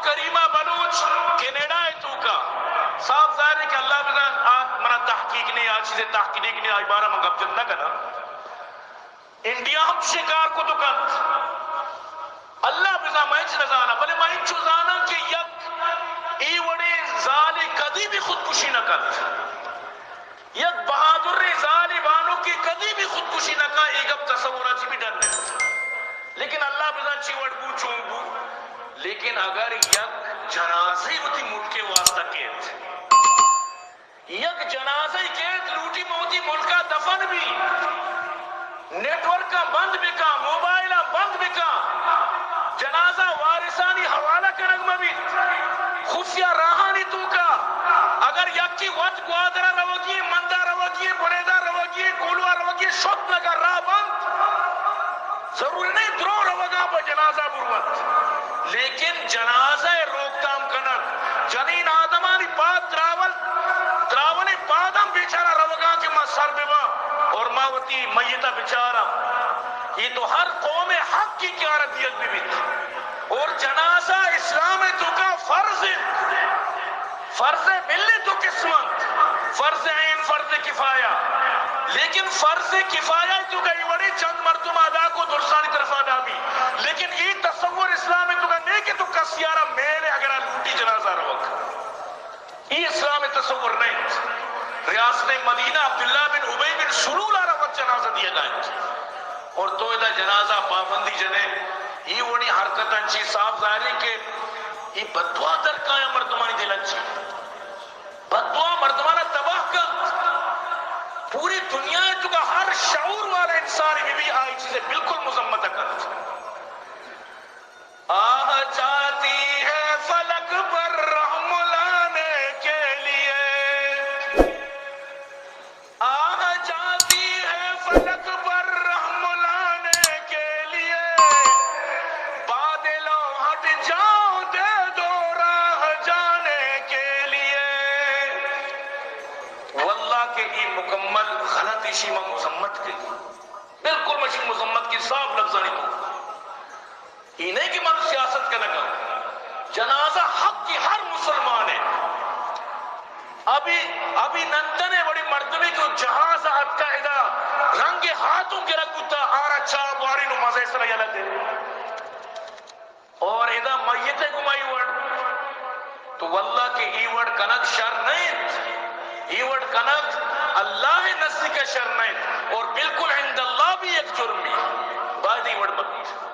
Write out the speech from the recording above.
کریمہ بلوچ کینیڈا ءِ توکا، صاف ظاہر ہے کہ اللہ بزان آ منا تحقیق نے، آ چیزے تحقیق نے، آئی بارہ من گپ جت نہ کناں۔ انڈیا ہم چشیں کار کت کنت۔ اللہ بزان من ہچ نہ زاناں، بلے من انچو زاناں کہ یک اے وڑیں زالے کدی بھی خودکشی نہ کنت۔ یک بہادریں زالے بانکے کدی بھی خودکشی نہ کن، اے گپ تصور ءَ چہ بھی ڈن انت۔ لیکن اللہ بزان چی وڑ بو، چون بو۔ لیکن اگر یک جنازے وتی ملک ءِ واسطہ کیت، یک جنازے کیت، لوٹی من وتی ملک ءَ دفن بی، نیٹ ورکاں بند بکاں، موبائلاں بند بکاں، جنازہ وارثانی حوالہ کنگ مہ بیت، خفیہ راہانی توکا اگر یکے وت گوادر ءَ روگی ایں، مند ءَ روگی ایں، بلیدہ روگی ایں، کولواہ روگی ایں، شت نہ کن، راہ بند۔ ضروری نہ انت درو روگاں پہ جنازہ برونت، لیکن جنازہ ءِ روک تام کنگ، جنین آدمانی پاد تراول، تراولیں پاداں بیچارہ روگاں کہ ما سر بباں اور ما وتی میت ءَ بچاراں۔ اے تو ہر قوم ءِ حق کہ آرا دیگ بہ بیت۔ اور جنازہ اسلام ءِ توکا فرض انت۔ فرض ءِ بلے دو قسم انت، فرض عین، فرض کفایہ۔ لیکن فرض کفایہ ءِ توکا اے وڑیں چند مردم ادا کو، درستانی طرفا ادا بی۔ لیکن اے تصور اسلام ءِ توکا نہ کہ تو کسی آرا میل ءَ اگر آ لوٹی جنازہ روک۔ اے اسلام ءِ تصور نہ انت۔ ریاست مدینہ عبداللہ بن ابی بن سلول ءَ را وت جنازہ دیگا انت۔ اور تو ادا جنازہ پابندی جنے، اے وڑیں حرکتاں چی؟ صاف ظاہر ہے کہ اے بددعا در کایاں مردمانی دلاں چی۔ بددعا مردمانا تباہ کنت۔ پوری دنیا ءِ توکا ہر شعور والا انسان بہ بی، آئی چیزے بالکل مذمت کنت۔ آہ جاتی ہے فلک پر رحم لانے کے لیے، آہ جاتی ہے فلک پر رحم لانے کے لیے، بادلوں ہٹ جاؤ، دے دو راہ جانے کے لیے۔ واللہ کہ اے مکمل غلط، ایشی ما مذمت کئی، بالکل ما ایشی مذمت کئی، صاف لفظانی توکا۔ اے نہ کہ من سیاست کنگا۔ جنازہ حق ہر مسلمان ءِ۔ ابھی، ابھی نندن ءِ وڑیں مردمے کہ جہاز ءَ اتکا ادا رنگ ہاتھوں گرگ بوتا، آرا چاہ بوارین و مزہ سرا یلہ دے۔ اور ادا میت ءِ گمائی وڑ۔ تو واللہ کہ اے وڑ کنگ شر نہ انت۔ اے وڑ کنگ اللہ ءِ نزدیک شر نہ انت۔ اور بالکل عند اللہ بھی یک جرمی۔ باید اے وڑ مہ بیت۔